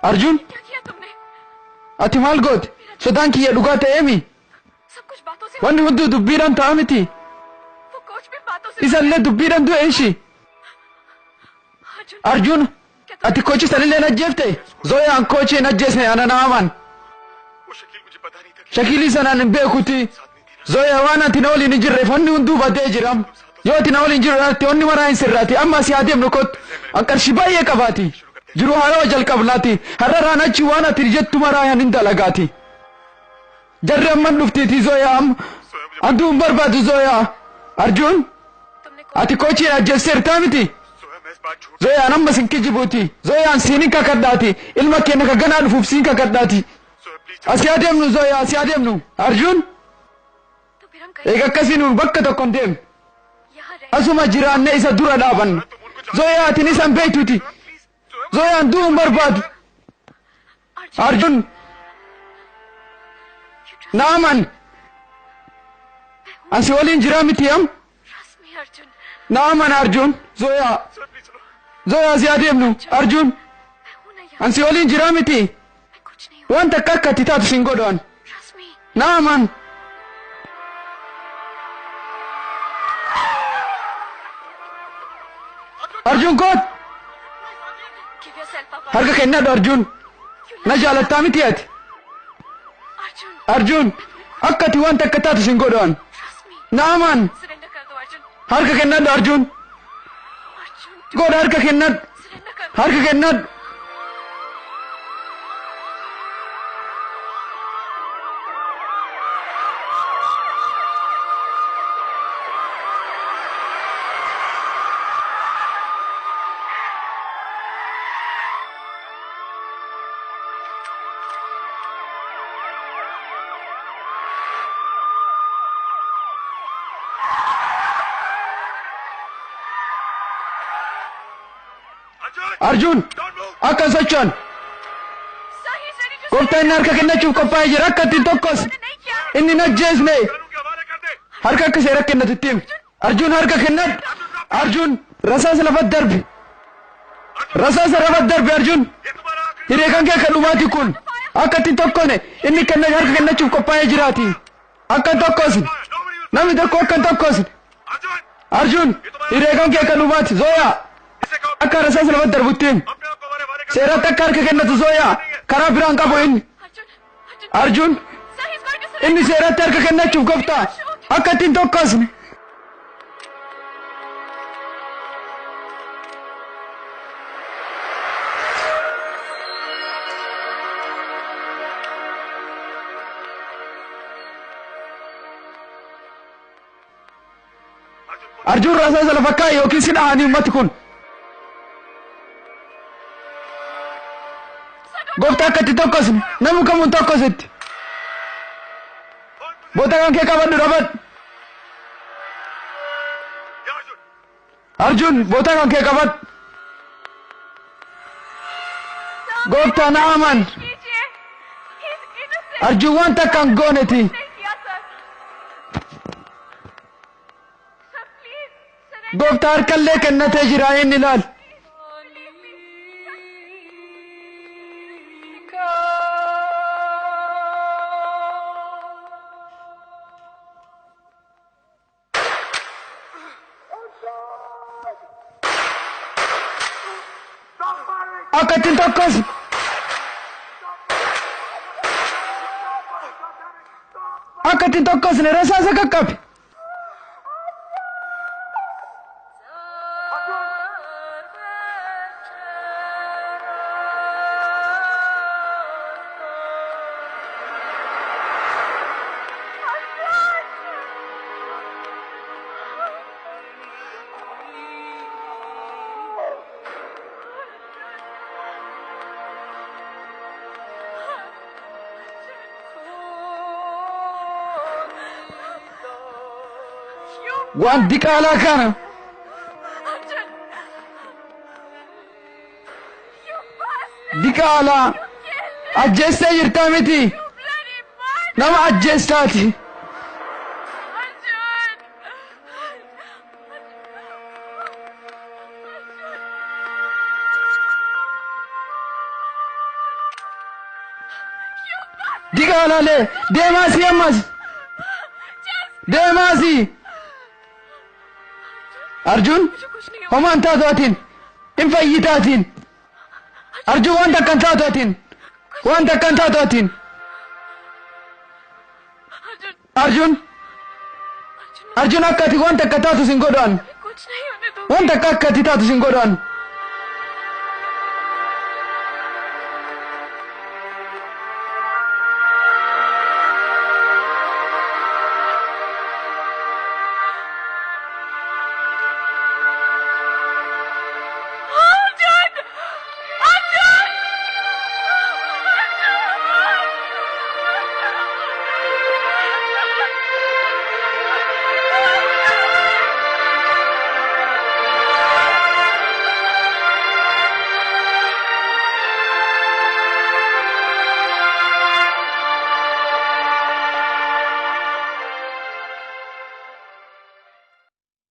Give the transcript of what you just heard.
Arjun, ati maal goote? Sodaan kiyya dhugaa ta'eemi? Wanni hunduu dubbiidhaan ta'a miti. Isallee dubbiidhaan du'e ishi. Arjun, ati koochi sanillee hin ajjeefte? Zoyaan koochi hin ajjeesne ana naaman. Shakiilii sanaan hin beekuti. Zoyaa waan ati na waliin hin jirreef wanni hunduu badee jira. Yoo ati na waliin jiru ati wanni maraa hin sirraati. Amma asii haa deemnu kottu. An qarshii baay'ee qabaati. Jiru haarawaa jalqabnaati. Har'arraan achi waan ati jettu maraa hin dalagaati. Jarri amman dhuftiiti Zoyaa amma. Antuu hin barbaadu Zoyaa. Arjun, ati koochii ajjeesteertaa miti? Zoyaan amma sin kijibuuti. Zoyaan siin hin kakadhaati. Ilma keenya ka ganaa dhufuuf siin kakadhaati. Asii haa deemnu Zoyaa, asii haa deemnu. Arjun, eega akkasii nuun bakka tokko hin deemnu. Asuma jiraannee isa dura dhaabanna. Zoyaa atin isa hin beektuuti. Zoyaan du'uu hin barbaadu. Arjun, naaman. Ansi waliin jiraa miti am? Naaman Arjun, Zoyaa. Zoyaa asii haa deemnu. Arjun, ansi waliin jiraa miti. Wanta akka akka ati taatu sin godhu an. Naaman. Arjun koot. Harka kennadhu Arjun. Na jaalattaa miti ati. Arjun, akka ati wanta akka taatu sin godhu an. Naaman. Harka kennadhu Arjun. Godha harka kennadhu. Harka kennadhu. Arjun, akka hin socho'an. Gooftaan inni harka kennachuuf qophaa'ee jira. Akka ittiin tokkos inni hin ajjeesne. Harka akka seera kennatu itti himi. Arjun harka kennadhu. Arjun rasaasa lafatti darbi. Rasaasa lafatti darbi Arjun. Hiree kan kee kan dhumaati kun. Akka ittiin tokkone inni kenna harka kennachuuf qophaa'ee jiraati. Akka hin tokkosne. Namni tokko akka hin tokkosne. Arjun hiree kan kee kan dhumaati. Zoyaa. Akka rasaasa lafatti darbutti himi. Seeratti akka harka kennatu Zoyaa. Karaa biraan qabu inni. Arjun inni seeratti harka kennachuuf gooftaa akka ittiin tokkosne. Arjun rasaasa lafa kaa'i yookiin si dhahanii ummati kun. Gooftaa akka itti tokkosne namni kamuu hin tokkositti. Boota kan kee qabadhu dhabadhu. Arjun boota kan kee qabadhu. Gooftaa na aman. Arjun waan takka hin gooneti. Gooftaa harkallee kennatee jira inni ilaal. Akka ittiin tokkos. Akka ittiin tokkosne rasaasa qaqqabe. Waan diqaalaa kana. Diqaalaa ajjeestee jirtaa miti. Nama ajjeestaati. Diqaalaalee deemaasii ammas. Deemaasii. Arjun homaan taatu atiin hin fayyitaatiin. Arjun waan takka hin taatu atiin. Waan takka hin taatu atiin. Arjun. Arjun akka ati waan takka taatu sin godhan. कुछ नहीं होने दूंगी Waan takka akka ati taatu sin godhan.